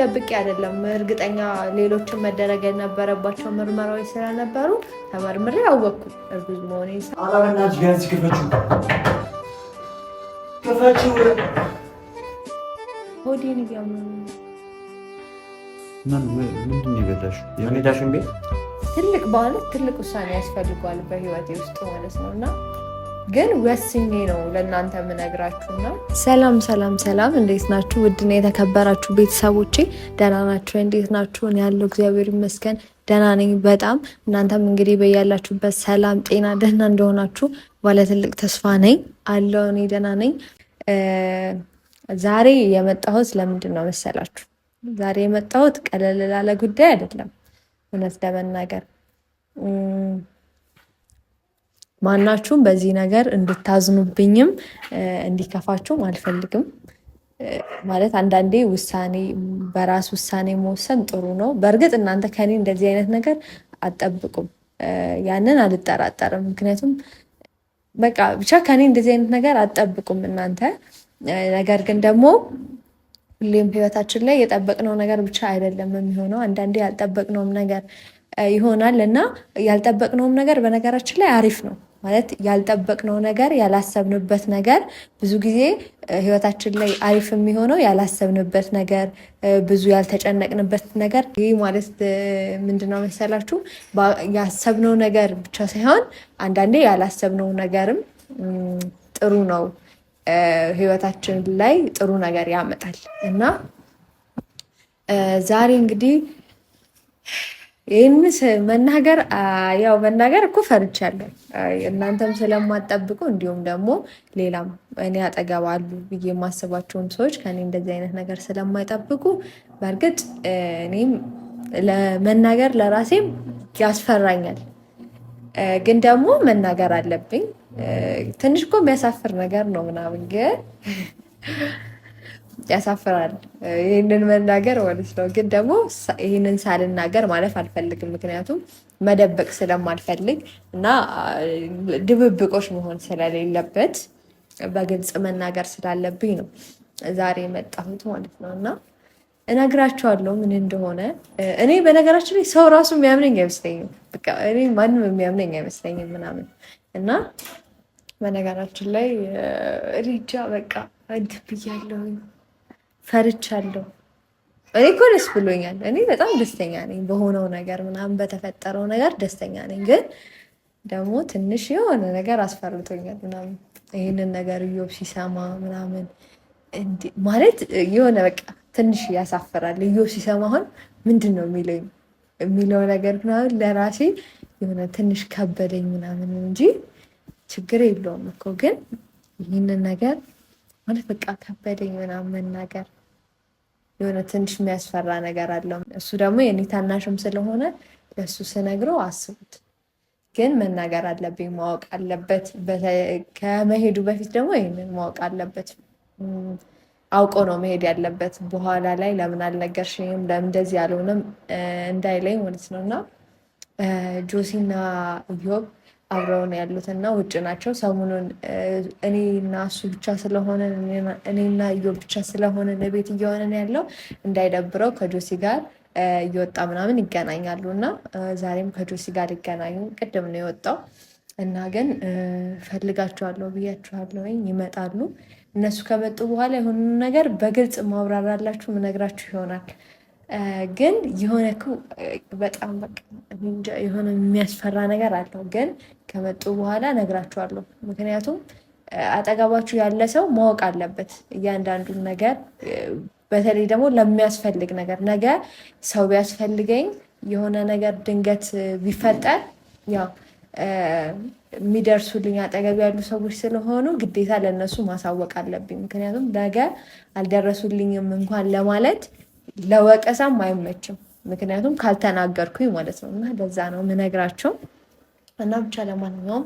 ደብቄ አይደለም፣ እርግጠኛ ሌሎችን መደረግ የነበረባቸው ምርመራዎች ስለነበሩ ተመርምሬ አወቅኩ እርጉዝ መሆኔን። ሆዴን እያመመኝ ምንድን ነው የበላሽው? የሜዳሽን ቤት ትልቅ በእውነት ትልቅ ውሳኔ ያስፈልገዋል በህይወቴ ውስጥ ማለት ነው እና ግን ወስኜ ነው ለእናንተ የምነግራችሁና። ሰላም ሰላም ሰላም፣ እንዴት ናችሁ? ውድና የተከበራችሁ ቤተሰቦቼ ደህና ናችሁ? እንዴት ናችሁ? እኔ ያለው እግዚአብሔር ይመስገን ደህና ነኝ በጣም። እናንተም እንግዲህ በያላችሁበት ሰላም፣ ጤና፣ ደህና እንደሆናችሁ ባለ ትልቅ ተስፋ ነኝ አለው። እኔ ደህና ነኝ። ዛሬ የመጣሁት ለምንድን ነው መሰላችሁ? ዛሬ የመጣሁት ቀለል ላለ ጉዳይ አይደለም። እውነት ለመናገር ማናችሁም በዚህ ነገር እንድታዝኑብኝም እንዲከፋችሁም አልፈልግም። ማለት አንዳንዴ ውሳኔ በራስ ውሳኔ መወሰን ጥሩ ነው። በእርግጥ እናንተ ከኔ እንደዚህ አይነት ነገር አትጠብቁም፣ ያንን አልጠራጠርም። ምክንያቱም በቃ ብቻ ከኔ እንደዚህ አይነት ነገር አትጠብቁም እናንተ። ነገር ግን ደግሞ ሁሌም ህይወታችን ላይ የጠበቅነው ነገር ብቻ አይደለም የሚሆነው። አንዳንዴ ያልጠበቅነውም ነገር ይሆናል እና ያልጠበቅነውም ነገር በነገራችን ላይ አሪፍ ነው። ማለት ያልጠበቅነው ነገር ያላሰብንበት ነገር ብዙ ጊዜ ህይወታችን ላይ አሪፍ የሚሆነው ያላሰብንበት ነገር፣ ብዙ ያልተጨነቅንበት ነገር። ይህ ማለት ምንድነው መሰላችሁ? ያሰብነው ነገር ብቻ ሳይሆን አንዳንዴ ያላሰብነው ነገርም ጥሩ ነው፣ ህይወታችን ላይ ጥሩ ነገር ያመጣል። እና ዛሬ እንግዲህ ይህን መናገር ያው መናገር እኮ ፈርቻለሁ፣ እናንተም ስለማጠብቁ እንዲሁም ደግሞ ሌላም እኔ አጠገብ አሉ ብዬ የማስባቸውም ሰዎች ከእኔ እንደዚህ አይነት ነገር ስለማይጠብቁ በእርግጥ እኔም ለመናገር ለራሴም ያስፈራኛል። ግን ደግሞ መናገር አለብኝ። ትንሽ እኮ የሚያሳፍር ነገር ነው ምናምን፣ ግን ያሳፍራል ይህንን መናገር ማለት ነው። ግን ደግሞ ይህንን ሳልናገር ማለፍ አልፈልግም፣ ምክንያቱም መደበቅ ስለማልፈልግ እና ድብብቆች መሆን ስለሌለበት በግልጽ መናገር ስላለብኝ ነው ዛሬ የመጣሁት ማለት ነው። እና እነግራቸዋለሁ ምን እንደሆነ። እኔ በነገራችን ላይ ሰው ራሱ የሚያምነኝ አይመስለኝም። በቃ እኔ ማንም የሚያምነኝ አይመስለኝም ምናምን። እና በነገራችን ላይ ሪጃ በቃ እንትን ብያለሁኝ፣ ፈርቻለሁ። እኔ እኮ ደስ ብሎኛል። እኔ በጣም ደስተኛ ነኝ በሆነው ነገር ምናምን በተፈጠረው ነገር ደስተኛ ነኝ። ግን ደግሞ ትንሽ የሆነ ነገር አስፈርቶኛል ምናምን። ይህንን ነገር እዮብ ሲሰማ ምናምን ማለት የሆነ በቃ ትንሽ ያሳፍራል። እዮብ ሲሰማ አሁን ምንድን ነው የሚለኝ የሚለው ነገር ምናምን ለራሴ የሆነ ትንሽ ከበደኝ ምናምን እንጂ ችግር የለውም እኮ። ግን ይህንን ነገር ማለት በቃ ከበደኝ ምናምን መናገር፣ የሆነ ትንሽ የሚያስፈራ ነገር አለው። እሱ ደግሞ የኔ ታናሽም ስለሆነ ለእሱ ስነግረው አስቡት። ግን መናገር አለብኝ፣ ማወቅ አለበት። ከመሄዱ በፊት ደግሞ ይህንን ማወቅ አለበት። አውቆ ነው መሄድ ያለበት። በኋላ ላይ ለምን አልነገርሽኝም፣ ለምን እንደዚህ ያልሆነም እንዳይለኝ ማለት ነው። እና ጆሲና ኢዮብ አብረውን ያሉት እና ውጭ ናቸው። ሰሞኑን እኔና እሱ ብቻ ስለሆነ፣ እኔና ኢዮብ ብቻ ስለሆነ ለቤት እየሆነን ያለው እንዳይደብረው ከጆሲ ጋር እየወጣ ምናምን ይገናኛሉ። እና ዛሬም ከጆሲ ጋር ይገናኙ ቅድም ነው የወጣው። እና ግን ፈልጋቸዋለሁ ብያቸዋለሁ፣ ይመጣሉ። እነሱ ከመጡ በኋላ የሆኑ ነገር በግልጽ ማብራራላችሁ ምነግራችሁ ይሆናል። ግን የሆነ በጣም በቃ የሆነ የሚያስፈራ ነገር አለው። ግን ከመጡ በኋላ እነግራችኋለሁ። ምክንያቱም አጠገባችሁ ያለ ሰው ማወቅ አለበት እያንዳንዱን ነገር፣ በተለይ ደግሞ ለሚያስፈልግ ነገር። ነገ ሰው ቢያስፈልገኝ የሆነ ነገር ድንገት ቢፈጠር ያው የሚደርሱልኝ አጠገብ ያሉ ሰዎች ስለሆኑ ግዴታ ለእነሱ ማሳወቅ አለብኝ። ምክንያቱም ነገ አልደረሱልኝም እንኳን ለማለት ለወቀሳም አይመችም። ምክንያቱም ካልተናገርኩኝ ማለት ነው። እና ለዛ ነው የምነግራቸው። እና ብቻ ለማንኛውም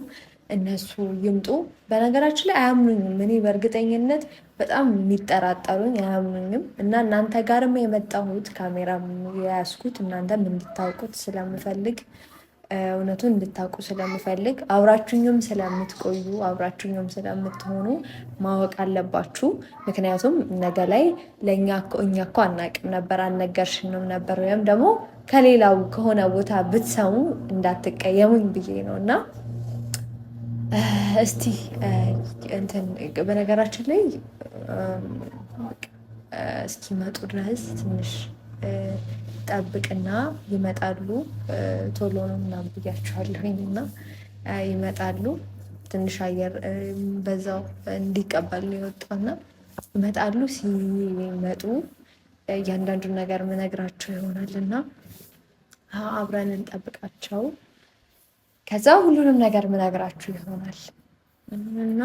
እነሱ ይምጡ። በነገራችን ላይ አያምኑኝም። እኔ በእርግጠኝነት በጣም የሚጠራጠሩኝ አያምኑኝም። እና እናንተ ጋርም የመጣሁት ካሜራ የያዝኩት እናንተም እንድታውቁት ስለምፈልግ እውነቱን እንድታውቁ ስለምፈልግ አብራችሁኝም ስለምትቆዩ አብራችሁኝም ስለምትሆኑ ማወቅ አለባችሁ። ምክንያቱም ነገ ላይ ለእኛ እኛ እኮ አናቅም ነበር አልነገርሽንም ነበር ወይም ደግሞ ከሌላው ከሆነ ቦታ ብትሰሙ እንዳትቀየሙኝ ብዬ ነው እና እስቲ እንትን በነገራችን ላይ እስኪመጡ ድረስ ትንሽ ጠብቅና ይመጣሉ። ቶሎ ነው ምናምን ብያቸዋለሁኝ እና ይመጣሉ። ትንሽ አየር በዛው እንዲቀበል ነው የወጣውና ይመጣሉ። ሲመጡ እያንዳንዱን ነገር ምነግራቸው ይሆናል እና አብረን እንጠብቃቸው። ከዛ ሁሉንም ነገር ምነግራችሁ ይሆናል እና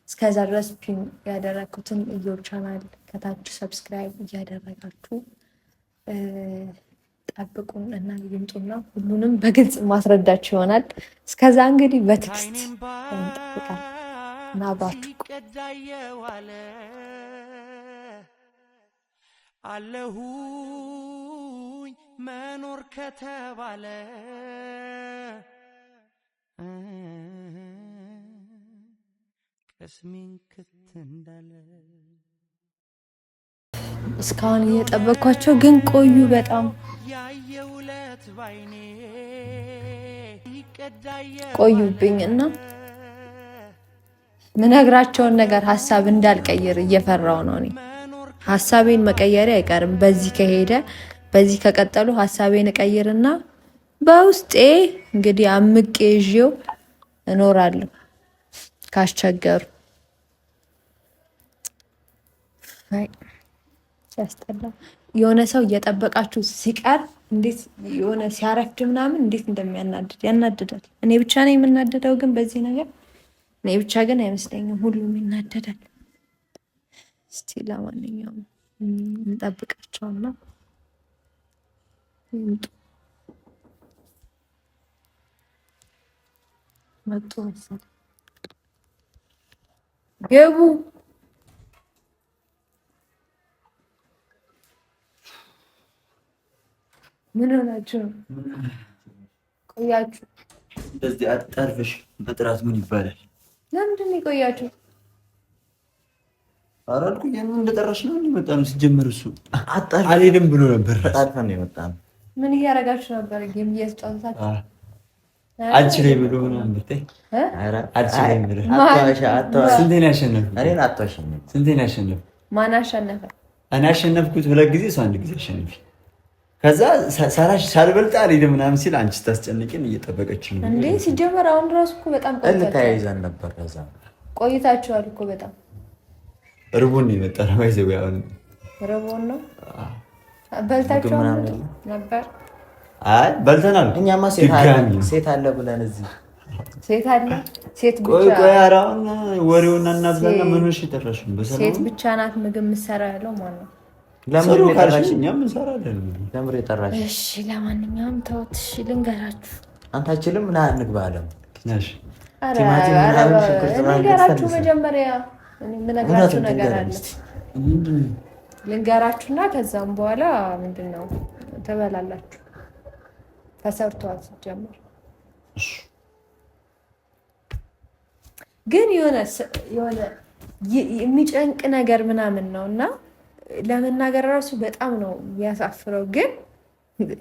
እስከዛ ድረስ pin ያደረግኩትን እዮብ ቻናል ከታች subscribe እያደረጋችሁ ጠብቁን እና ይምጡና ሁሉንም በግልጽ ማስረዳችሁ ይሆናል። እስከዛ እንግዲህ በትዕግስት እንጠብቃለን እና አብራችሁ አለሁኝ መኖር ከተባለ ቅስሜን ክት እንዳለ እስካሁን እየጠበቅኳቸው ግን ቆዩ፣ በጣም ቆዩብኝ እና ምነግራቸውን ነገር ሀሳብ እንዳልቀይር እየፈራው ነው። እኔ ሀሳቤን መቀየሪ አይቀርም። በዚህ ከሄደ በዚህ ከቀጠሉ ሀሳቤን እቀይርና በውስጤ እንግዲህ አምቄ ይዤው እኖራለሁ ካስቸገሩ። ሲያስጠላ የሆነ ሰው እየጠበቃችሁ ሲቀር እንዴት የሆነ ሲያረፍድ ምናምን እንዴት እንደሚያናድድ ያናድዳል። እኔ ብቻ ነው የምናደደው ግን በዚህ ነገር እኔ ብቻ ግን አይመስለኝም፣ ሁሉም ይናደዳል። እስቲ ለማንኛውም እንጠብቃቸውና ይምጡ። መጡ መሰለኝ። ገቡ። ምን ሆናችሁ ነው? ቆያችሁ? እንደዚህ አጣርፈሽ በጥራት ምን ይባላል? ለምንድን ነው የቆያችሁ? ኧረ አልኩኝ። ምን እንደጠራሽ ነው እንዲመጣ ነው። ሲጀመር እሱ አልሄድም ብሎ ነበር። ተጣድፈን ነው የመጣነው። ምን እያደረጋችሁ ነበር? game እየተጫወታችሁ አልችልም ብሎ ምናምን ብታይ አልችልም ብሎ ስንቴ ነው ያሸነፍኩት? እኔን አታሸንፍ። ስንቴ ነው ያሸነፍኩት? ማን አሸነፈ? እኔ አሸነፍኩት ሁለት ጊዜ፣ እሱ አንድ ጊዜ አሸነፊ። ከዛ ሳልበልጥ አልሄድም ምናምን ሲል አንቺ ስታስጨንቂን እየጠበቀች ነው እንዴ። ሲጀመር አሁን እራሱ እኮ በጣም ተያይዘን ነበር። ከዛ ቆይታችኋል እኮ በጣም ርቦን ነው የመጣነው። ባይዘው አሁን ርቦን ነው በልታችኋል ነበር? አይ በልተናል። እኛማ ሴት አለ ብለን እዚህ ሴት አለ ሴት ብቻ ቆይ ቆይ፣ ኧረ አሁን ወሬውን እናብዛና ምን ሆነሽ የጠራሽው? ሴት ብቻ ናት ምግብ የምትሰራ ያለው ማለት ነው። ለምን ካልሽ እኛም እንሰራለን። ለምን የጠራሽ? እሺ ለማንኛውም ተውት። እሺ ልንገራችሁ። አንተ አችልም ና እንግባ አለም ቲማቲም ምናምን ሽንኩርት ምናምን ልንገራችሁ። መጀመሪያ የምነግራችሁ ነገር አለ ልንገራችሁና ከዛም በኋላ ምንድን ነው ትበላላችሁ። ተሰርቷል ሲጀመር ግን የሆነ የሆነ የሚጨንቅ ነገር ምናምን ነው እና ለመናገር ራሱ በጣም ነው የሚያሳፍረው። ግን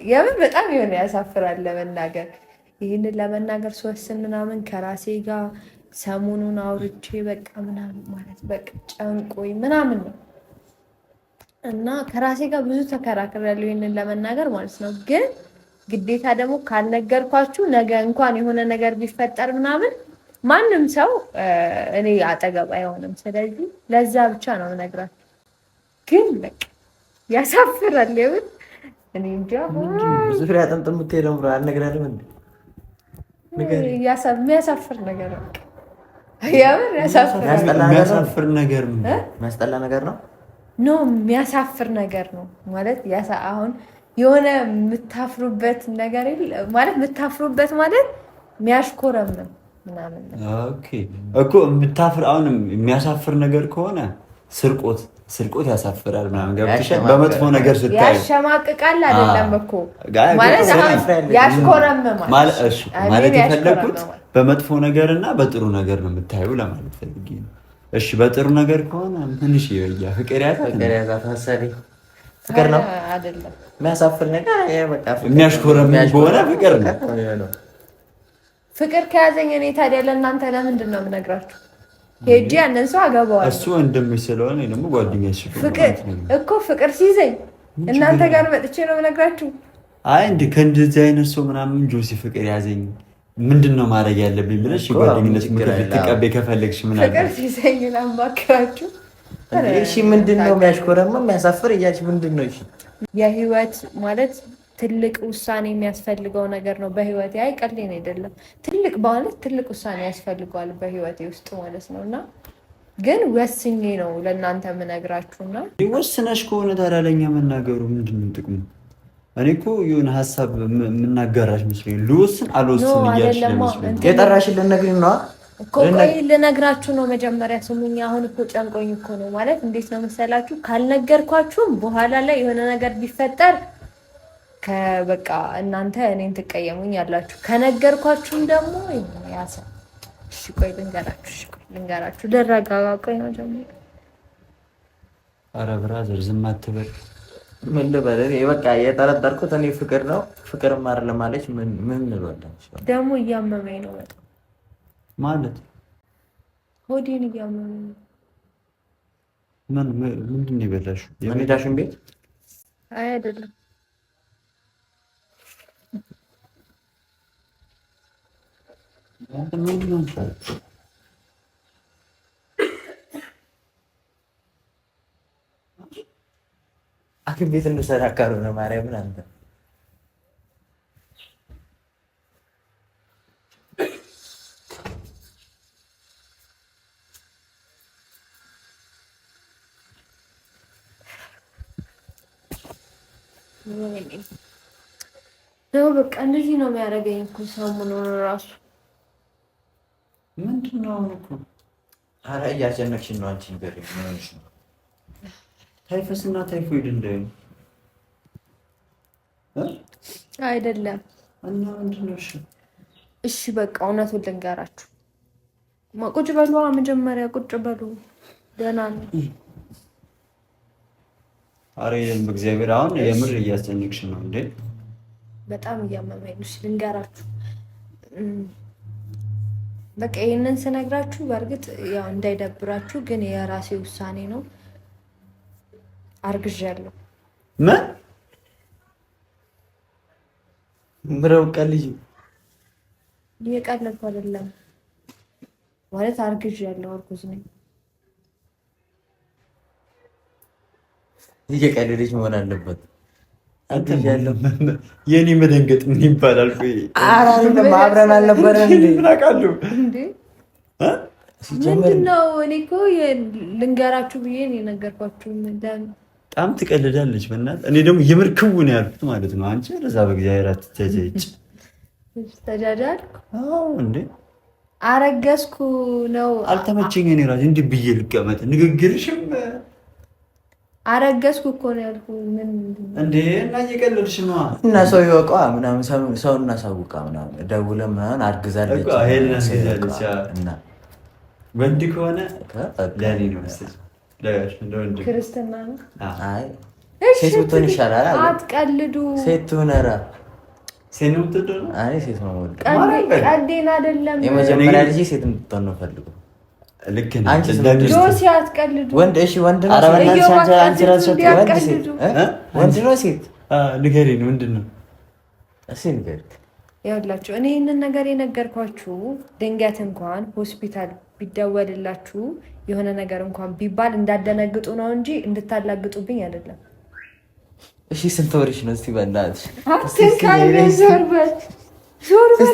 የምን በጣም የሆነ ያሳፍራል ለመናገር። ይህንን ለመናገር ስወስን ምናምን ከራሴ ጋር ሰሞኑን አውርቼ በቃ ምናምን ማለት በቃ ጨንቆኝ ምናምን ነው እና ከራሴ ጋር ብዙ ተከራክሬያለሁ ይህንን ለመናገር ማለት ነው። ግን ግዴታ ደግሞ ካልነገርኳችሁ ነገ እንኳን የሆነ ነገር ቢፈጠር ምናምን ማንም ሰው እኔ አጠገብ አይሆንም። ስለዚህ ለዛ ብቻ ነው የምነግራችሁ። ግን በቃ ያሳፍራል። የምር እኔ እንጃ። ዙሪያ ጥምጥም የምትሄደው አልነግረንም እንዴ? የሚያሳፍር ነገር በቃ የምር ያሳፍራል። የሚያሳፍር ነገር የሚያስጠላ ነገር ነው። No የሚያሳፍር ነገር ነው ማለት አሁን የሆነ የምታፍሩበት ነገር ማለት የምታፍሩበት ማለት የሚያሽኮረምም ምናምን Okay እኮ የምታፍር አሁን የሚያሳፍር ነገር ከሆነ ስርቆት፣ ስርቆት ያሳፍራል ምናምን ገብቶሻል። በመጥፎ ነገር ስታዩ ያሸማቅቃል አይደለም እኮ ማለት ያሽኮረምማል ማለት የፈለግኩት በመጥፎ ነገር እና በጥሩ ነገር ነው የምታዩ ለማለት ፈልጌ ነው። እሺ በጥሩ ነገር ከሆነ ምንሽ ይበያ ፍቅር ያዛት መሰለኝ። ፍቅር ነው የሚያሳፍር ነገር የሚያሽኮረምም ከሆነ ፍቅር ነው። ፍቅር ከያዘኝ እኔ ታዲያ ለእናንተ ለምንድን ነው የምነግራችሁ? ሄጄ ያንን ሰው አገባዋለሁ። እሱ ወንድምሽ ስለሆነ ደግሞ ጓደኛሽ ፍቅር እኮ ፍቅር ሲይዘኝ እናንተ ጋር መጥቼ ነው የምነግራችሁ። አይ እንደ ከእንደዚህ አይነት ሰው ምናምን ጆሲ ፍቅር ያዘኝ ምንድን ነው ማድረግ ያለብኝ ብለሽ የጓደኝነት ምክር ልትቀበይ ከፈለግሽ ምን አለ ፍቅር ሲይዘኝ ላማክራችሁ። እሺ ምንድን ነው የሚያሽኮረማ የሚያሳፍር እያልሽ ምንድን ነው? እሺ የህይወት ማለት ትልቅ ውሳኔ የሚያስፈልገው ነገር ነው በህይወቴ። አይ ቀልዴን አይደለም። ትልቅ ማለት ትልቅ ውሳኔ ያስፈልገዋል በህይወቴ ውስጥ ማለት ነው። እና ግን ወስኜ ነው ለእናንተ የምነግራችሁ። እና ወስነሽ ከሆነ ታዲያ ለእኛ መናገሩ ምንድን ነው ጥቅሙ? እኔ እኮ የሆነ ሀሳብ የምናጋራሽ መስሎኝ ልወስን አልወስን እያልሽ ነው የጠራሽን ልነግሪኝ ነዋ እኮ። ቆይ ልነግራችሁ ነው መጀመሪያ ስሙኝ። አሁን እኮ ጨንቆኝ እኮ ነው ማለት እንዴት ነው መሰላችሁ፣ ካልነገርኳችሁም በኋላ ላይ የሆነ ነገር ቢፈጠር በቃ እናንተ እኔን ትቀየሙኝ ያላችሁ፣ ከነገርኳችሁም ደግሞ ያሰ እሺ ቆይ ልንገራችሁ፣ እሺ ቆይ ልንገራችሁ፣ ልረጋጋ። ቆይ መጀመሪያ ኧረ brother ዝም አትበል። ምን ልበል እኔ በቃ የጠረጠርኩት እኔ ፍቅር ነው ፍቅርም አይደለም አለች። ምን ምን ልበል ደግሞ እያመመኝ ነው በጣም ማለት ሆዴን እያመመኝ ነው። ምን ምንድን ነው የበላሽው? ምን ቤት አይ አይደለም ሐኪም ቤት እንውሰድ ካልሆነ ማርያምን አንተ በቃ እንደዚህ ነው የሚያደርገኝ እኮ ሰሞኑን እራሱ ምንድን ነው አሁን እኮ ኧረ እያስጨነቅሽን ነው አንቺ ንገሪኝ ምን ሆነሽ ነው ታይፈስ እና ታይፎይድ እንዳይሆን አይደለም እና ምንድን ነው እሺ እሺ በቃ እውነቱን ልንገራችሁ ቁጭ በሉ መጀመሪያ ቁጭ በሉ ደህና ነው ኧረ የለም በእግዚአብሔር አሁን የምር እያስጨነቅሽ ነው እንዴ በጣም እያመመኝ ነው እሺ ልንገራችሁ በቃ ይህንን ስነግራችሁ በእርግጥ ያው እንዳይደብራችሁ፣ ግን የራሴ ውሳኔ ነው። አርግዣለሁ። ምን ምረው ቀልጅ እየቀለድኩ አይደለም ማለት አርግዣለሁ። እርጉዝ ነኝ። እየቀለደች መሆን አለበት። የኔ መደንገጥ ምን ይባላል? አብረን አልነበረ ምን አውቃለሁ። ምንድን ነው? እኔ እኮ ልንገራችሁ ብዬ ነው የነገርኳችሁ። በጣም ትቀልዳለች በእናትህ። እኔ ደግሞ የምር ክው ነው ያልኩት ማለት ነው። አንቺ ለዛ በእግዚአብሔር አትተጃጅ። ተጃጃልኩ እንዴ? አረገዝኩ ነው አልተመቸኝ። እኔ እራሴ እንዲህ ብዬ ልቀመጥ ንግግርሽም አረገዝኩ እኮ ነው ያልኩህ። ምን እንዴ? እና እየቀለድሽ ነዋ። እና ሰው ይወቀዋ ምናምን ሰው እናሳውቃ ምናምን ደውለን ምናምን አርግዛለች እና ወንድ ከሆነ ለእኔ ነው መሰለኝ። ክርስትና ነው። አይ ሴት ብትሆን ይሻላል። አትቀልዱ። ሴት ትሁን። ኧረ ሴት ነው የምትወደው? አይ ሴት ነው የምወደው። ቀልዴን አይደለም። የመጀመሪያ ልጄ ሴት እንድትሆን ነው ፈልገው። ልክ ነህ። ጆሲ አትቀልዱ። ወንድ እሺ፣ ወንድ ነው ወንድ ነው ሴት? ንገሪን፣ ምንድን ነው እስኪ ንገሪን። ይኸውላችሁ እኔ ይህንን ነገር የነገርኳችሁ ድንገት እንኳን ሆስፒታል ቢደወልላችሁ የሆነ ነገር እንኳን ቢባል እንዳደነግጡ ነው እንጂ እንድታላግጡብኝ አይደለም። እሺ ስንት ወርሽ ነው? እስቲ በእናትሽ አትንካኝ። ዞር በል ዞር በል።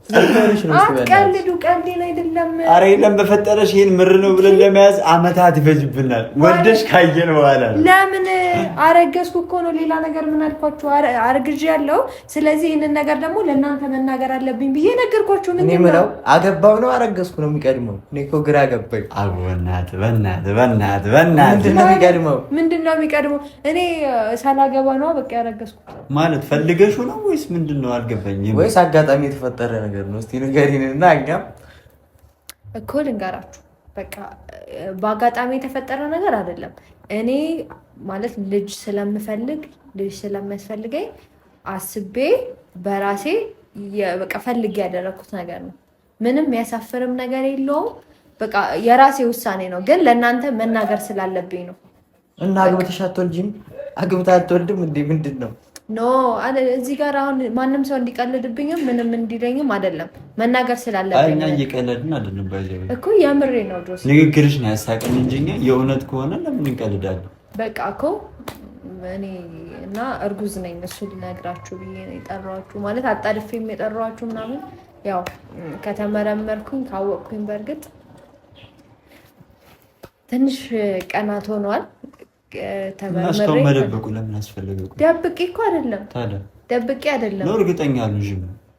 አትቀልዱ። ቀልዴን አይደለም። ኧረ የለም በፈጠረሽ፣ ይሄን ምር ነው ብለን ለመያዝ አመታት ይፈጅብናል። ወደሽ ካየን በኋላ ለምን አረገዝኩ እኮ ነው። ሌላ ነገር ምን አልኳችሁ? አርግዣለሁ። ስለዚህ ይህንን ነገር ደግሞ ለእናንተ መናገር አለብኝ ብዬ ነገርኳችሁ። ምንድን ነው አገባው ነው አረገዝኩ ነው የሚቀድመው? እኔ እኮ ግራ ገባኝ። በእናትህ በእናትህ በእናትህ በእናትህ ምንድን ነው የሚቀድመው? ምንድን ነው የሚቀድመው? እኔ ሳላገባ ነዋ በቃ ያረገዝኩት። ማለት ፈልገሽው ነው ወይስ ምንድን ነው? አልገባኝም። ወይስ አጋጣሚ የተፈጠረ ነገር ነው? እስቲ ንገሪን እና እኛም እኮ ልንገራችሁ። በቃ በአጋጣሚ የተፈጠረ ነገር አይደለም። እኔ ማለት ልጅ ስለምፈልግ ልጅ ስለሚያስፈልገኝ አስቤ በራሴ በቃ ፈልጌ ያደረግኩት ነገር ነው። ምንም የሚያሳፍርም ነገር የለውም። በቃ የራሴ ውሳኔ ነው፣ ግን ለእናንተ መናገር ስላለብኝ ነው። እና አግብተሽ አትወልጂም? አግብተህ አትወልድም እንዴ? ምንድን ነው? No እዚህ ጋር አሁን ማንም ሰው እንዲቀልድብኝም ምንም እንዲለኝም አይደለም፣ መናገር ስላለብኝ። እኛ እየቀለድን አይደለም እኮ የምሬ ነው። ጆሲ ንግግርሽ ነው ያሳቅን እንጂ እኛ የእውነት ከሆነ ለምን እንቀልዳለን? በቃ እኮ እኔ እና እርጉዝ ነኝ፣ እሱ ልነግራችሁ ብዬ ነው የጠራኋችሁ። ማለት አጣድፌም የጠራኋችሁ ምናምን ያው ከተመረመርኩኝ ካወቅኩኝ በእርግጥ ትንሽ ቀናት ሆኗል። ተመርምሬ መደበቁ ለምን አስፈለገ? ደብቄ እኮ አይደለም፣ ደብቄ አይደለም። እርግጠኛ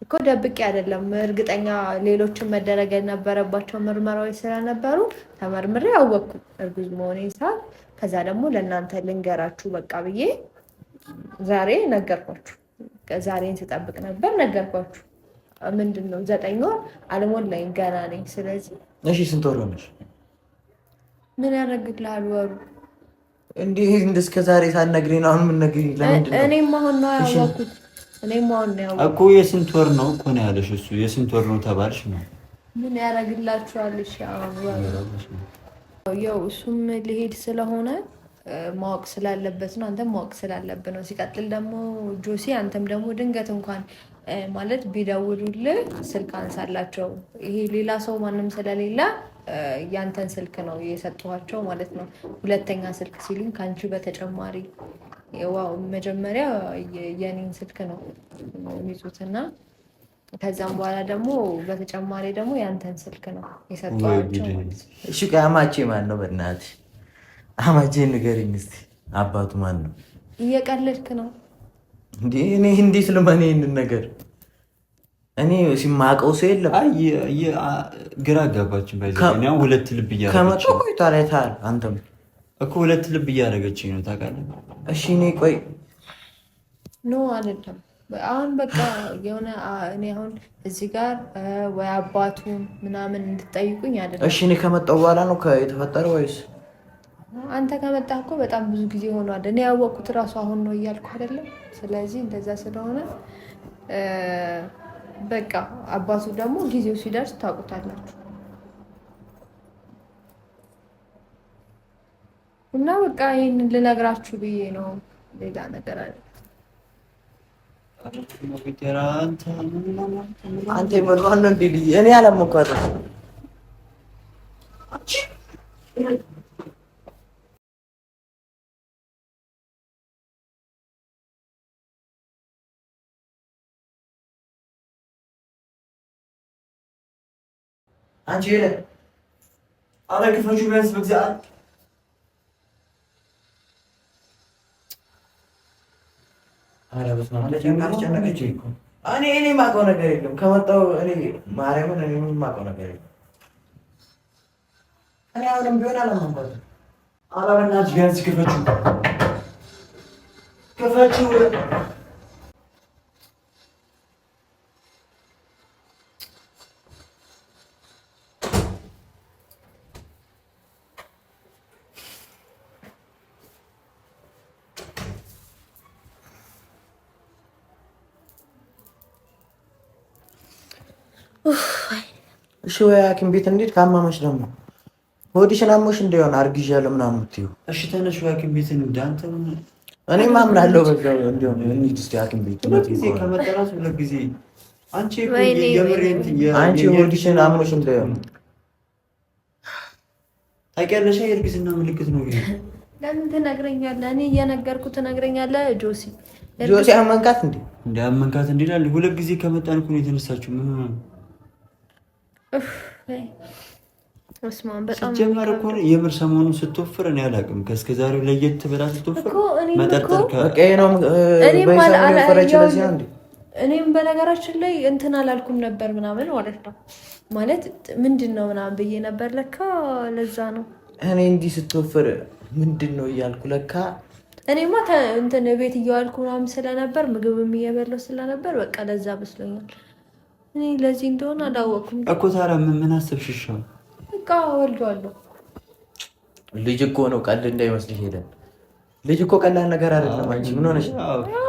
እኮ ደብቄ አይደለም። እርግጠኛ ሌሎችን መደረግ የነበረባቸው ምርመራዎች ስለነበሩ ተመርምሬ አወቅኩ እርጉዝ መሆኔን ሳል። ከዛ ደግሞ ለእናንተ ልንገራችሁ በቃ ብዬ ዛሬ ነገርኳችሁ። ዛሬን ስጠብቅ ነበር ነገርኳችሁ። ምንድን ነው 9 ወር አልሞላኝ ገና ነኝ። ስለዚህ እሺ፣ ስንት ወር ሆነሽ? ምን ያደርግልሃል ወሩ? እንዲህ እስከ ዛሬ ሳትነግሪኝ ነው አሁን የምትነግሪኝ? ለምንድን ነው? እኔም አሁን ነው ያወኩት። እኔም አሁን ነው ያወኩት እኮ። የስንት ወር ነው እኮ ነው ያለሽ እሱ። የስንት ወር ነው ተባልሽ ነው። ምን ያደርግላችኋል? እሺ ያው እሱም ሊሄድ ስለሆነ ማወቅ ስላለበት ነው። አንተም ማወቅ ስላለብህ ነው። ሲቀጥል ደግሞ ጆሲ፣ አንተም ደግሞ ድንገት እንኳን ማለት ቢደውሉልህ ስልክ አንሳላቸው። ይሄ ሌላ ሰው ማንም ስለሌለ ያንተን ስልክ ነው የሰጠኋቸው ማለት ነው። ሁለተኛ ስልክ ሲሉኝ ከአንቺ በተጨማሪ wow መጀመሪያ የኔን ስልክ ነው የሚይዙት እና ከዛም በኋላ ደግሞ በተጨማሪ ደግሞ ያንተን ስልክ ነው የሰጠኋቸው ማለት ነው። እሺ ቆይ አማቼ ማን ነው? በእናትሽ አማቼ ንገሪኝ እስኪ አባቱ ማን ነው? እየቀለድክ ነው እንዴ? እኔ እንዴት ልመን ይህንን ነገር እኔ ሲማቀው ሰው የለም። ግራ አጋባችን። ሁለት ልብ ከመጣሁ ቆይቷል። አይተሃል አንተም እኮ ሁለት ልብ እያደረገችኝ ነው ታውቃለህ። እሺ እኔ ቆይ No አይደለም። አሁን በቃ የሆነ እኔ አሁን እዚህ ጋር ወይ አባቱን ምናምን እንድጠይቁኝ አይደለም። እሺ እኔ ከመጣሁ በኋላ ነው የተፈጠረው ወይስ አንተ ከመጣህ እኮ በጣም ብዙ ጊዜ ሆኗል። እኔ ያወቅኩት እራሱ አሁን ነው እያልኩ አይደለም። ስለዚህ እንደዛ ስለሆነ በቃ አባቱ ደግሞ ጊዜው ሲደርስ ታውቁታላችሁ። እና በቃ ይህንን ልነግራችሁ ብዬ ነው። ሌላ ነገር አለ። አንተ የምሯን ነው እንዴ? እኔ አላመንኳትም። አንቺ ሄለ አረ ክፈቹ ቢያንስ በእግዚአብሔር። ኧረ በስመ አብ አስጨነቀችኝ እኮ። እኔ የማውቀው ነገር የለም ከመጣሁ እኔ ማርያምን እኔ የማውቀው ነገር የለም። እኔ አሁንም ቢሆን አላመንኳትም። ኧረ በእናትሽ ቢያንስ ክፈቹ ክፈቹ። እሺ ወይ ሐኪም ቤት እንዴት ካማመሽ ደግሞ ሆድሽን አሞሽ እንደሆነ አርግዣለሁ ምናምን የምትይው። እሺ ተነሽ ወይ ሐኪም ቤት እንሂድ። አንተ እኔም አምናለሁ በዛው እንደሆነ እንሂድ እስኪ ሐኪም ቤት ሁለት ጊዜ ከመጠራት ሁለት ጊዜ አንቺ አንቺ ሆድሽን አሞሽ እንደሆነ ታውቂያለሽ፣ የእርግዝና ምልክት ነው። ለምን ትነግረኛለህ? እኔ እየነገርኩህ ትነግረኛለህ። ጆሲ ጆሲ አመንካት እንዴ? እንዴ አመንካት እንዴ? ሁለት ጊዜ ከመጣን እኮ ነው የተነሳችው። ምን ሆነ ነው? ሲጀመር እኮ የምር ሰሞኑን ስትወፍር እኔ አላውቅም። ከእስከ ዛሬው ለየት ብላ ስትወፍር መጠርጠር እኔም በነገራችን ላይ እንትን አላልኩም ነበር ምናምን ማለት ነው። ማለት ምንድን ነው ምናምን ብዬ ነበር። ለካ ለዛ ነው እኔ እንዲህ ስትወፍር ምንድን ነው እያልኩ ለካ እኔማ እንትን ቤት እየዋልኩ ምናምን ስለነበር ምግብም እየበላሁ ስለነበር በቃ ለዛ መስሎኛል። እኔ ለዚህ እንደሆነ አላወቅኩም እኮ። ታዲያ ምን አሰብሽ? ይሻል በቃ ወልዷለሁ። ልጅ እኮ ነው፣ ቀልድ እንዳይመስልሽ ሄደን ልጅ እኮ ቀላል ነገር አይደለም። አንቺ ምን ሆነሽ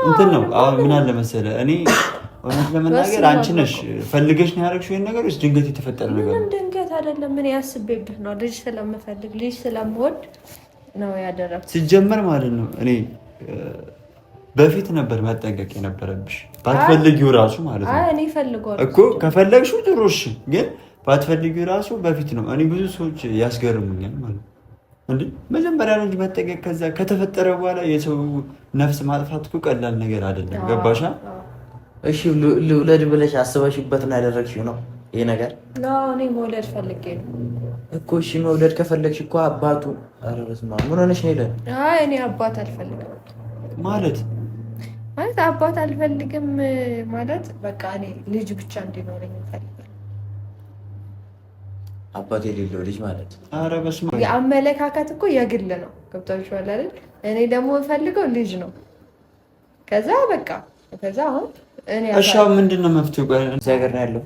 እንትን ነው አሁን ምን አለ መሰለህ፣ እኔ እውነት ለመናገር አንቺ ነሽ ፈልገሽ ነው ያደረግሽው ይሄን ነገር ወይስ ድንገት የተፈጠረ ነገር ነው? ድንገት አይደለም። ምን ያስቤብህ ነው። ልጅ ስለምፈልግ ልጅ ስለምወድ ነው ያደረግኩት። ሲጀመር ማለት ነው እኔ በፊት ነበር መጠንቀቅ የነበረብሽ ባትፈልጊው ራሱ ማለት ነው። እኔ ፈልገዋለሁ እኮ ከፈለግሽው ጥሩ እሺ፣ ግን ባትፈልጊው ራሱ በፊት ነው። እኔ ብዙ ሰዎች ያስገርሙኛል ማለት ነው እንዴ መጀመሪያ ነው እንጂ መጠንቀቅ፣ ከዛ ከተፈጠረ በኋላ የሰው ነፍስ ማጥፋት እኮ ቀላል ነገር አይደለም። ገባሻ? እሺ ልውለድ ብለሽ አስበሽበት ነው ያደረግሽው ነው ይሄ ነገር? እኔ መውለድ ፈልጌ ነው እኮ። እሺ መውለድ ከፈለግሽ እኮ አባቱ፣ ኧረ በስመ አብ ምን ሆነሽ ነው? ይለን አይ እኔ አባት አልፈልግም ማለት ማለት አባት አልፈልግም ማለት በቃ እኔ ልጅ ብቻ እንዲኖረኝ እፈልጋለሁ። አባት የሌለው ልጅ ማለት ኧረ በስመ አብ። የአመለካከት እኮ የግል ነው። ገብቷችኋል አይደል? እኔ ደግሞ የምፈልገው ልጅ ነው። ከዛ በቃ ከዛ አሁን እኔ እሺ አሁን ምንድን ነው መፍትሄው? ቆይ እዚህ ሀገር ነው ያለው።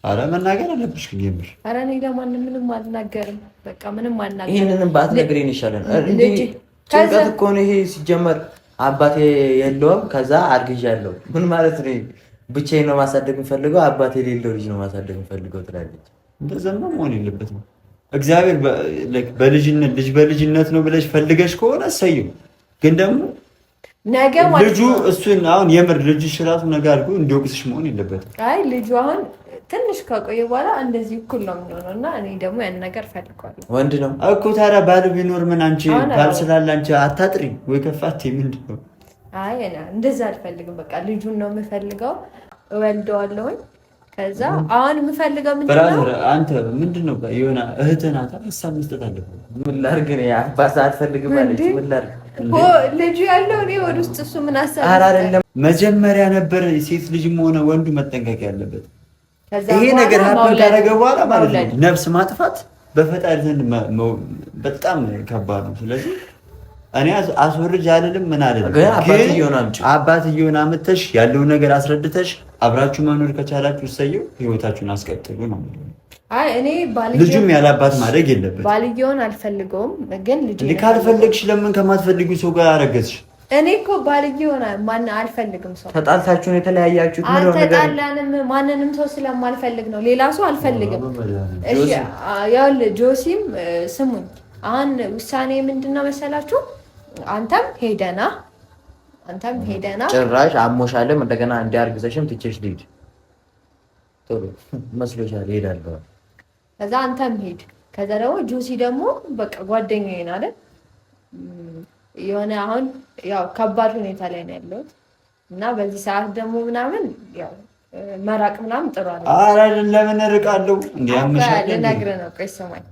ኧረ መናገር አለብሽ ግን የምር። ኧረ እኔ ለማንም ምንም አልናገርም። በቃ ምንም አልናገርም። ይህንንም ባትነግሪን ይሻላል። እንዲህ ጭንቀት እኮ ነው ይሄ ሲጀመር። አባቴ የለውም ከዛ አርግዣለሁ ምን ማለት ነው? ብቻዬን ነው ማሳደግ የምፈልገው፣ አባቴ የሌለው ልጅ ነው ማሳደግ የምፈልገው ትላለች። እንደዛማ መሆን የለበትም። እግዚአብሔር በልጅነት ልጅ በልጅነት ነው ብለሽ ፈልገሽ ከሆነ እሰየው። ግን ደግሞ ነገ ማለት ልጁ እሱን አሁን የምር ልጅሽ ራሱ ነገ አድርጎ እንዲወቅስሽ መሆን የለበትም። አይ ልጁ አሁን ትንሽ ከቆየ በኋላ እንደዚህ እኩል ነው የሚሆነው እና እኔ ደግሞ ያን ነገር ፈልገዋለሁ። ወንድ ነው እኮ ታዲያ ባል ቢኖር ምን አንቺ ባል ስላለ አንቺ አታጥሪ ወይ ከፋት ምንድን ነው? አይ እንደዛ አልፈልግም። በቃ ልጁን ነው የምፈልገው፣ እወልደዋለሁኝ። ከዛ አሁን የምፈልገው ምንድን ነው? brother አንተ ምንድን ነው የሆነ እህትህ ናት፣ ሀሳብ መስጠት አለብህ። ምን ላድርግ እኔ አባት አልፈልግም አለች። ምን ላድርግ ልጁ ያለው እኔ ወደ ውስጥ እሱ ምን ሀሳብ ኧረ አይደለም መጀመሪያ ነበር ሴት ልጅም ሆነ ወንዱ መጠንቀቅ ያለበት። ከዛ ይሄ በኋላ ነገር happen መውለድ ካደረገ በኋላ ማለት ነው መውለድ። ነፍስ ማጥፋት በፈጣሪ ዘንድ በጣም ከባድ ነው። ስለዚህ እኔ አስወርጅ አልልም ምን አልልም፣ ግን አባትየውን አምጪው። አባትየውን አምጥተሽ ያለውን ነገር አስረድተሽ አብራችሁ መኖር ከቻላችሁ እሰየው፣ ህይወታችሁን አስቀጥሉ ነው። አይ እኔ ልጁም ያለ አባት ማድረግ የለበትም። ባልየውን አልፈልገውም፣ ግን ልጅ እንዲህ ካልፈለግሽ ለምን ከማትፈልጊው ሰው ጋር አረገዝሽ? እኔ እኮ ባልየውን ማን አልፈልግም። ሰው ተጣልታችሁ ነው የተለያያችሁት? ምን ሆነ ነገር? አልተጣላንም። ማንንም ሰው ስለማልፈልግ ነው። ሌላ ሰው አልፈልግም። እሺ ያው ጆሲም ስሙኝ፣ አሁን ውሳኔ ምንድነው መሰላችሁ? አንተም ሄደና አንተም ሄደና ጭራሽ አሞሻልም እንደገና እንዲያርግዘሽም ትቼሽ ልሂድ ጥሩ መስሎሻል? እሄዳለሁ። ከዛ አንተም ሄድ። ከዛ ደግሞ ጆሲ ደግሞ በቃ ጓደኛዬ ነው አይደል? የሆነ አሁን ያው ከባድ ሁኔታ ላይ ነው ያለሁት እና በዚህ ሰዓት ደግሞ ምናምን ያው መራቅ ምናምን ጥሩ አይደለም። ኧረ ለምን እርቃለሁ? እንዴ ያምሻል እንዴ? ልነግርህ ነው። ቆይ ስማኝ፣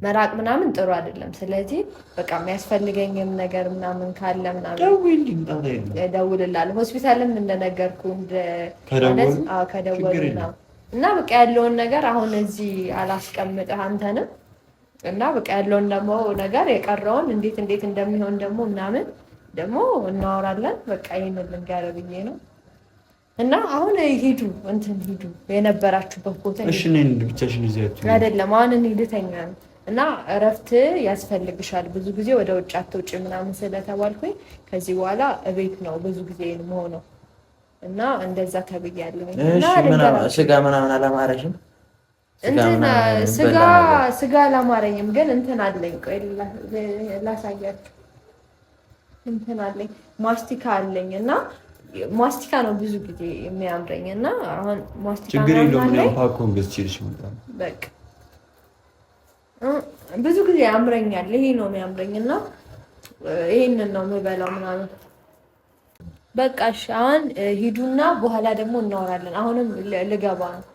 መራቅ ምናምን ጥሩ አይደለም። ስለዚህ በቃ የሚያስፈልገኝም ነገር ምናምን ካለ ምናምን ደውዪልኝ፣ ጣጣ የለም። እደውልልሃለሁ። ሆስፒታልም እንደነገርኩ ከደወሉ ከደወሉ ችግር የለም። ምናምን እና በቃ ያለውን ነገር አሁን እዚህ አላስቀምጥህ አንተንም እና በቃ ያለውን ደግሞ ነገር የቀረውን እንዴት እንዴት እንደሚሆን ደግሞ ምናምን ደግሞ እናወራለን። በቃ ይሄንን ልንገርህ ብዬ ነው። እና አሁን ሂዱ እንትን ሂዱ የነበራችሁበት ቦታ እሺ ሂዱ። ነይ ብቻሽን እዚህ አትሁኚ። አይደለም አሁን እኔ ልተኛ ነው እና እረፍት ያስፈልግሻል። ብዙ ጊዜ ወደ ውጭ አትውጪ ምናምን ስለተባልኩኝ ከዚህ በኋላ እቤት ነው ብዙ ጊዜ የምሆነው እና እንደዛ ተብያለሁኝ። እና እሺ ምናምን ልንገራችሁ ስጋ ምናምን አላማረሽም? ስጋ እንትን ምናምን ስጋ በላ ነገር ስጋ አላማረኝም፣ ግን እንትን አለኝ። ቆይ ላሳያችሁ። እንትን አለኝ፣ ማስቲካ አለኝ እና ማስቲካ ነው ብዙ ጊዜ የሚያምረኝ እና አሁን ማስቲካ ችግር ምናምን የለውም። እኔ አለኝ። አሁን ፓኮን ገዝቼልሽ እመጣለሁ። በቃ ብዙ ጊዜ ያምረኛል። ይሄ ነው የሚያምረኝ እና ይሄንን ነው የምበላው ምናምን። በቃ እሺ፣ አሁን ሂዱና በኋላ ደግሞ እናወራለን። አሁንም ልገባ ነው።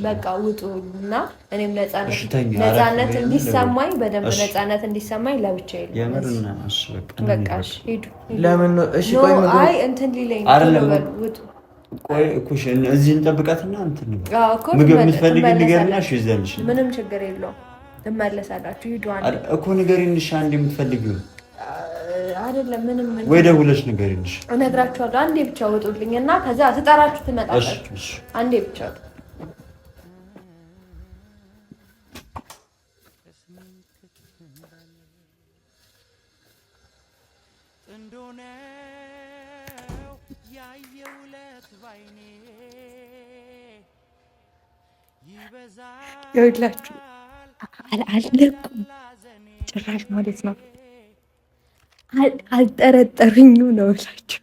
በቃ ውጡ እና እኔም ነፃነት እንዲሰማኝ በደንብ ነፃነት እንዲሰማኝ ለብቻዬ በቃ ሂዱ። አይ እንትን ሊለኝ ውጡ። ቆይ እኮ እዚህ እንጠብቃትና እንትን ምግብ የምትፈልጊ ንገሪና፣ እሺ ይዘንሽ ምንም ችግር የለውም። ትመለሳላችሁ። ሂዱ እኮ ንገሪን። እሺ አንዴ የምትፈልጊው አይደለም ምንም ወይ ደውለሽ ንገሪን። እሺ እነግራችኋለሁ። አንዴ ብቻ ውጡልኝ እና ከዛ ስጠራችሁ ትመጣላችሁ። አንዴ ብቻ ውጡ። ይኸውላችሁ አልለቁም ጭራሽ ማለት ነው። አልጠረጠሩኝም ነው ብላችሁ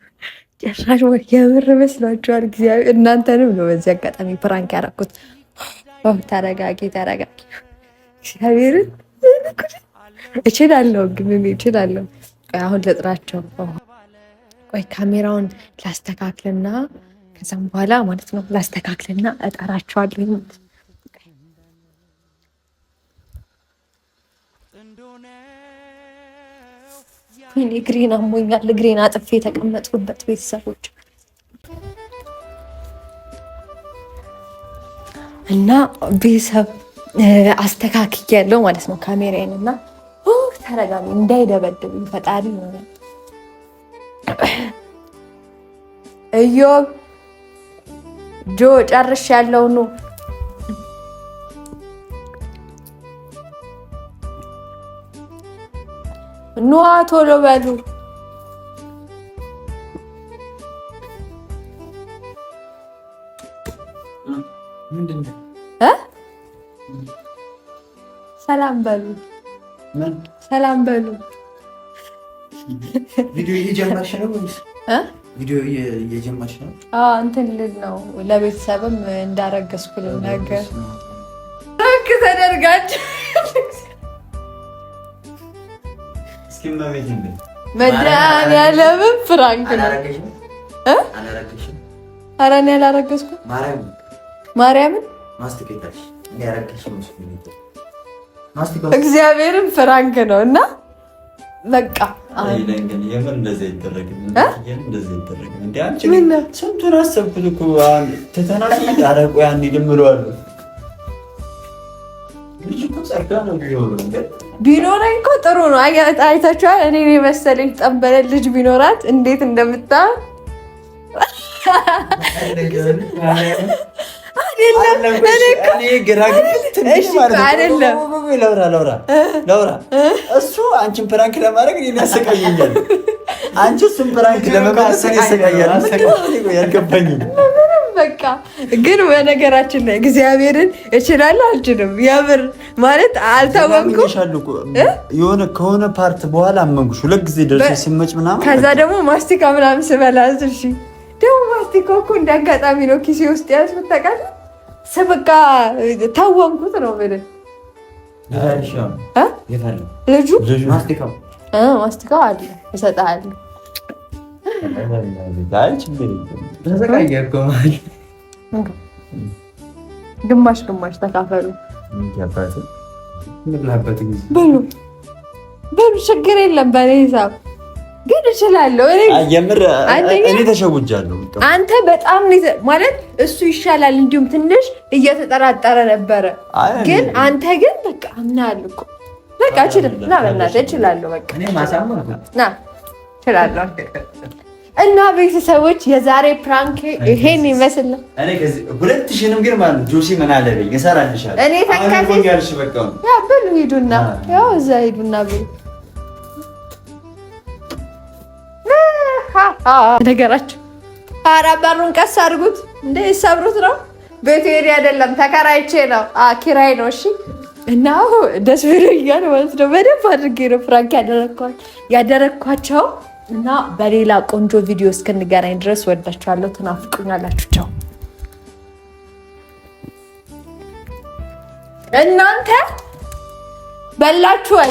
ጭራሽ የምር መስሏችኋል። እግዚአብሔር እናንተንም ነው በዚህ አጋጣሚ prank ያደረኩት። ተረጋጊ ተረጋጊ። እግዚአብሔርን እችላለሁ፣ ግን እችላለሁ። አሁን ልጥራቸው። ቆይ ካሜራውን ላስተካክልና ከዛም በኋላ ማለት ነው ላስተካክልና እጠራቸዋለሁ ማለት ነው። ወይኔ እግሬን አሞኛል። እግሬን አጥፌ የተቀመጥኩበት ቤተሰቦች እና ቤተሰብ አስተካክያለሁ ማለት ነው ካሜራዬን እና ተረጋሚ እንዳይደበድብኝ ፈጣሪ ሆነ። እዮብ ጆ ጨርሽ ያለው ኑ ኑዋ ቶሎ በሉ። ሰላም በሉ፣ ሰላም በሉ። ቪዲዮ እየጀመርሽ ነው ወይስ ቪዲዮ እየጀመርሽ ነው? አዎ እንትን ልል ነው ለቤተሰብም እንዳረገዝኩ ልናገር። ተደርጋችሁ መድኃኒዓለምን prank ነው። ኧረ እኔ አላረገዝኩም። ማርያምን እግዚአብሔርን prank ነው እና በቃ የምር እንደዚህ አይደረግም። ስንቱን አሰብኩት እኮ ትተናል። ኧረ ቆይ አንሂድም እለዋለሁ። ቢኖረኝ እኮ ጥሩ ነው። አይታችኋል። እኔን የመሰለኝ ጠንበለል ልጅ ቢኖራት እንዴት እንደምታ ለውራ እሱ አንቺን prank ለማድረግ እኔን ያሰቃየኛል። አንቺ እሱን prank ለመመለስ እኔ ያሰቃያል። ያልገባኝም በቃ ግን በነገራችን ላይ እግዚአብሔርን እችላለሁ አልችልም፣ የምር ማለት አልታወምኩም። የሆነ ከሆነ part በኋላ አመንኩሽ። ሁለት ጊዜ ደርሰሽ ስመጭ ምናምን፣ ከዛ ደግሞ ማስቲካ ምናምን ስበላ እሺ፣ ደግሞ ማስቲካ እኮ እንደ አጋጣሚ ነው ኪሴ ውስጥ ያዝኩት ታውቃለህ። ስበቃ ታወምኩት ነው የምልህ። ልጁ ማስቲካው አለ እሰጥሃለሁ። ግማሽ ግማሽ ተካፈሉ። በሉ በሉ፣ ችግር የለም። በእኔ ሂሳብ ግን እችላለሁ። እኔ ተሸውጃለሁ። አንተ በጣም ማለት እሱ ይሻላል። እንዲሁም ትንሽ እየተጠራጠረ ነበረ፣ ግን አንተ ግን በቃ አምናለሁ እኮ በቃ እችላለሁ። ና በእናትህ እችላለሁ። በቃ ና እችላለሁ። እና ቤተሰቦች የዛሬ prank ይሄን ይመስል ነው። ሁለት ሺህንም ግን ማለት ጆሲ ምን አለብኝ እሰራልሻለሁ። እኔ ተንከሴ ያ ብሉ ሂዱና፣ ያው እዛ ሂዱና ብሉ። ነገራቸው ኧረ በሩን ቀስ አድርጉት እንደ ሰብሩት ነው ቤቱ የኔ አይደለም፣ ተከራይቼ ነው ኪራይ ነው። እሺ እና ደስ ብሎኛል ማለት ነው። በደንብ አድርጌ ነው prank ያደረግኳቸው። እና በሌላ ቆንጆ ቪዲዮ እስክንገናኝ ድረስ ወዳችኋለሁ። ትናፍቁኛላችሁ። ቻው። እናንተ በላችሁ ወይ?